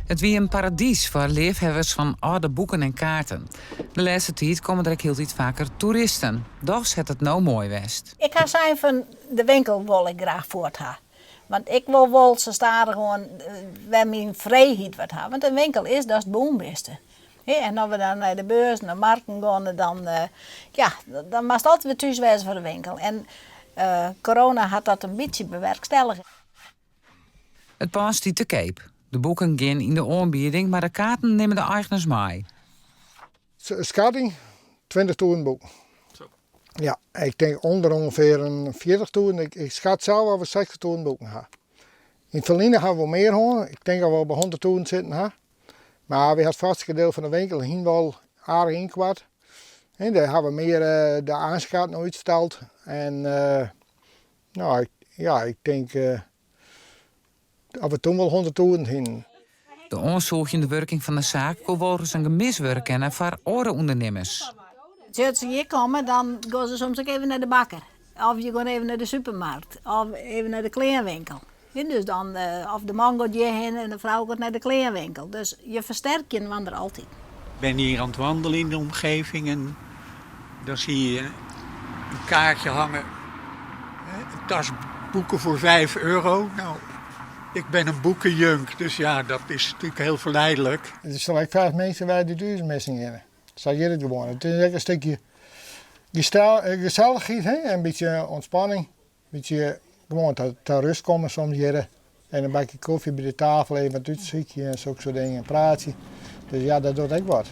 It wie in paradys foar leafhawwers fan âlde boeken en kaarten. De lêste tiid komme der ek hieltyd faker toeristen. Dochs hat it no moai west. Ik ha sein fan de winkel wol ik graach fuort ha. Want ik wol wol sa stadichoan wer myn frijheid wat ha. Want in winkel is datst bûn bist. En as we dan nei de beurs, nei marken geane, dan, ja, dan moatst altyd wer thús wêze foar de winkel. En corona hat dat in bytsje bewerkstellige. It pân stiet te keap. De boeken gean yn de oanbieding, mar de kaarten nimme de eigners mei. Skatting, 20.000 boeken. Ja, ik tink ûnder ûngefear in 40.000. Ik skat sels dat we 60.000 boeken ha. Yn it ferline ha we wol mear hân. Ik tink dat we op de 100.000 sitten ha. Mar wy ha it foarste diel fan de winkel hiene we al aardich ynkoart. En dêr ha we mear de aanskaart útstald. En no, ja, ik tink dat we toen wol 100.000 hienen. De oansûgjende wurking fan de saak koe wolris in gemis wurde kinne foar oare ûndernimmers. As se hjir komme, dan gean se soms ek even nei de bakker. Of je gean even nei de supermarkt. Of even nei de kleanwinkel. Dus dan, of de man giet hjirhinne en de frou giet nei de kleanwinkel. Dus je fersterkje inoar altyd. Ik ben hier aan het wandelen in de omgeving en dan zie je een kaartje hangen. Een tas boeken voor 5 euro. Nou, ik ben een boekenjunk, dus ja, dat is natuurlijk heel verleidelijk. Der sille ek faak minsken wêze dy't ús missen geane. Sa giet it gewoan. It is ek in stikje gesellichheid, hè? In bytsje ûntspanning. Bytsje gewoan ta rêst komme soms hjirre. En in bakje kofje by de tafel, even wat útsykje en sokke soart dingen, in praatsje. Dus ja, dat docht ek wat.